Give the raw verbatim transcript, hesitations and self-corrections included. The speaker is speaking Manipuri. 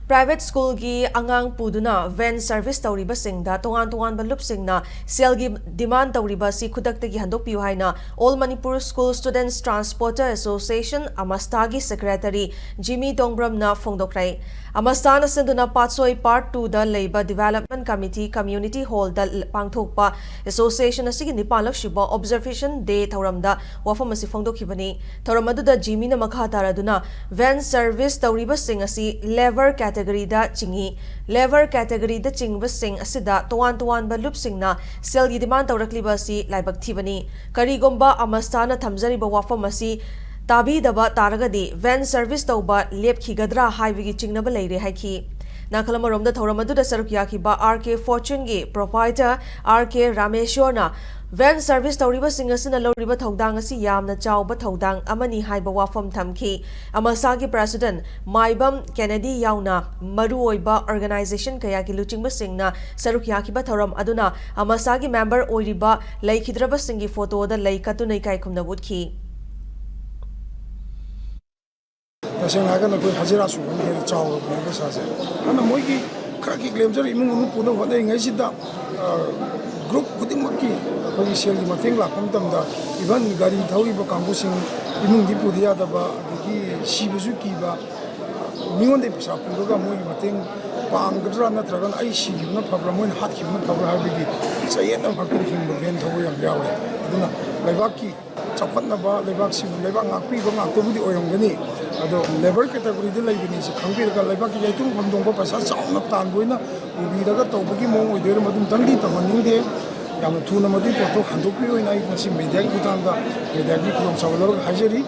Private schoolꯒꯤ ꯑꯉꯥꯡ ꯄꯨꯗꯨꯅ van service ꯇꯧꯔꯤꯕꯁꯤꯡꯗ ꯇꯣꯉꯥꯟ ꯇꯣꯉꯥꯟꯕ ꯂꯨꯞꯁꯤꯡꯅ ꯁꯦꯜꯒꯤ demand ꯇꯧꯔꯤꯕ ꯑꯁꯤ ꯈꯨꯗꯛꯇꯒꯤ ꯍꯟꯗꯣꯛꯄꯤꯌꯨ ꯍꯥꯏꯅ All Manipur School Students Transporter Association, AMASTAꯒꯤ secretary ꯖꯤꯃꯤ ꯇꯣꯡꯕ꯭ꯔꯝꯅ ꯐꯣꯡꯗꯣꯛꯈ꯭ꯔꯦ꯫ AMASTAꯅ ꯁꯤꯟꯗꯨꯅ ꯄꯥꯠꯁꯣꯏ Part Twoꯗ ꯂꯩꯕ Development Committee Community Hallꯗ ꯄꯥꯡꯊꯣꯛꯄ association ꯑꯁꯤꯒꯤ ꯅꯤꯄꯥꯟꯂꯛ ꯁꯨꯕ Observation Day ꯊꯧꯔꯝꯗ ꯋꯥꯐꯝ ꯑꯁꯤ ꯐꯣꯡꯗꯣꯛꯈꯤꯕꯅꯤ꯫ ꯊꯧꯔꯝ ꯑꯗꯨꯗ ꯖꯤꯃꯤꯅ ꯃꯈꯥ ꯇꯥꯔꯗꯨꯅ van service ꯇꯧꯔꯤꯕꯁꯤꯡ ꯑꯁꯤ labour categoryꯗ ꯆꯤꯡꯏ꯫ Labour categoryꯗ ꯆꯤꯡꯕꯁꯤꯡ ꯑꯁꯤꯗ ꯇꯣꯉꯥꯟ ꯇꯣꯉꯥꯟꯕ ꯂꯨꯞꯁꯤꯡꯅ ꯁꯦꯜꯒꯤ demand ꯇꯧꯔꯛꯂꯤꯕ ꯑꯁꯤ ꯂꯥꯏꯕꯛ ꯊꯤꯕꯅꯤ꯫ ꯀꯔꯤꯒꯨꯝꯕ AMASTAꯅ ꯊꯝꯖꯔꯤꯕ ꯋꯥꯐꯝ ꯑꯁꯤ ꯇꯥꯕꯤꯗꯕ ꯇꯥꯔꯒꯗꯤ van service ꯇꯧꯕ ꯂꯦꯞꯈꯤꯒꯗ꯭ꯔꯥ ꯍꯥꯏꯕꯒꯤ ꯆꯤꯡꯅꯕ ꯂꯩꯔꯦ ꯍꯥꯏꯈꯤ꯫ ꯅꯥꯀꯜ ꯑꯃꯔꯣꯝꯗ ꯊꯧꯔꯝ ꯑꯗꯨꯗ ꯁꯔꯨꯛ ꯌꯥꯈꯤꯕ R K Fortuneꯒꯤ proprietor R K ꯔꯥꯃꯦꯁ꯭ꯋꯔꯅ van service ꯇꯧꯔꯤꯕꯁꯤꯡ ꯑꯁꯤꯅ ꯂꯧꯔꯤꯕ ꯊꯧꯗꯥꯡ ꯑꯁꯤ ꯌꯥꯝꯅ ꯆꯥꯎꯕ ꯊꯧꯗꯥꯡ ꯑꯃꯅꯤ ꯍꯥꯏꯕ ꯋꯥꯐꯝ ꯊꯝꯈꯤ꯫ AMASTAꯒꯤ president ꯃꯥꯏꯕꯝ ꯀꯦꯅꯦꯗꯤ ꯌꯥꯎꯅ ꯃꯔꯨꯑꯣꯏꯕ organisation ꯀꯌꯥꯒꯤ ꯂꯨꯆꯤꯡꯕꯁꯤꯡꯅ ꯁꯔꯨꯛ ꯌꯥꯈꯤꯕ ꯊꯧꯔꯝ ꯑꯗꯨꯅ AMASTAꯒꯤ member ꯑꯣꯏꯔꯤꯕ ꯂꯩꯈꯤꯗ꯭ꯔꯕꯁꯤꯡꯒꯤ photoꯗ ꯂꯩ ꯀꯠꯇꯨꯅ ꯏꯀꯥꯏ ꯈꯨꯝꯅꯕ ꯎꯠꯈꯤ꯫ ꯇꯁꯦꯡꯅ ꯍꯥꯏꯔꯒꯅ ꯑꯩꯈꯣꯏ ꯍꯖꯤꯔꯥ ꯁꯨꯕꯅ ꯍꯦꯟꯅ ꯆꯥꯎꯔꯕꯅꯦ ꯄꯩꯁꯥꯁꯦ꯫ ꯑꯗꯨꯅ ꯃꯣꯏꯒꯤ ꯈꯔ ꯈꯤꯛ ꯂꯦꯝꯖꯔ ꯏꯃꯨꯡ ꯃꯅꯨꯡ ꯄꯨꯅꯕ ꯍꯣꯠꯅꯔꯤꯉꯩꯁꯤꯗ, ꯑ, group ꯈꯨꯗꯤꯡꯃꯛꯀꯤ ꯑꯩꯈꯣꯏꯒꯤ ꯁꯦꯜꯒꯤ ꯃꯇꯦꯡ ꯂꯥꯛꯄ ꯃꯇꯝꯗ, even ꯒꯥꯔꯤ ꯊꯧꯔꯤꯕ ꯀꯥꯡꯕꯨꯁꯤꯡ, ꯏꯃꯨꯡꯗꯤ ꯄꯨꯗ ꯌꯥꯗꯕ, ꯑꯗꯒꯤ ꯁꯤꯕꯁꯨ ꯀꯤꯕ, ꯃꯤꯉꯣꯟꯗꯒꯤ ꯄꯩꯁꯥ ꯄꯨꯔꯒ ꯃꯣꯏꯒꯤ ꯃꯇꯦꯡ ꯄꯥꯡꯒꯗ꯭ꯔꯥ ꯅꯠꯇ꯭ꯔꯒꯅ ꯑꯩ ꯁꯤꯈꯤꯕꯅ ꯐꯕ꯭ꯔꯥ, ꯃꯣꯏꯅ ꯍꯥꯠꯈꯤꯕꯅ ꯐꯕ꯭ꯔꯥ ꯍꯥꯏꯕꯒꯤ ꯆꯌꯦꯠꯅꯕ ꯉꯥꯛꯇ ꯍꯤꯡꯕ van ꯊꯧꯕ ꯌꯥꯝ ꯌꯥꯎꯔꯦ꯫ ꯑꯗꯨꯅ ꯂꯩꯕꯥꯛꯀꯤ ꯆꯥꯎꯈꯠꯅꯕ, ꯂꯩꯕꯥꯛꯁꯤꯕꯨ ꯂꯩꯕꯥꯛ ꯉꯥꯛꯄꯤꯕ ꯉꯥꯛꯇꯕꯨꯗꯤ ꯑꯣꯏꯔꯝꯒꯅꯤ, ꯑꯗꯣ labour categoryꯗ ꯂꯩꯕꯅꯤꯁꯦ ꯈꯪꯕꯤꯔꯒ ꯂꯩꯕꯥꯛꯀꯤ ꯌꯩꯇꯨꯝ ꯐꯝꯗꯣꯡꯕ ꯄꯩꯁꯥ ꯆꯥꯎꯅ ꯇꯥꯟꯕ ꯑꯣꯏꯅ ꯎꯕꯤꯔꯒ ꯇꯧꯕꯒꯤ ꯃꯑꯣꯡ ꯑꯣꯏꯗꯣꯏꯔꯥ, ꯃꯗꯨꯝꯇꯪꯗꯤ ꯇꯧꯍꯟꯅꯤꯡꯗꯦ꯫ ꯌꯥꯝꯅ ꯊꯨꯅ ꯃꯗꯨꯒꯤ ꯄꯣꯠꯇꯣ ꯍꯟꯗꯣꯛꯄꯤꯌꯨ ꯍꯥꯏꯅ ꯑꯩ ꯉꯁꯤ mediaꯒꯤ ꯈꯨꯠꯊꯥꯡꯗ, mediaꯒꯤ ꯈꯨꯗꯣꯡꯆꯥꯕ ꯂꯧꯔꯒ ꯍꯥꯏꯖꯔꯤ꯫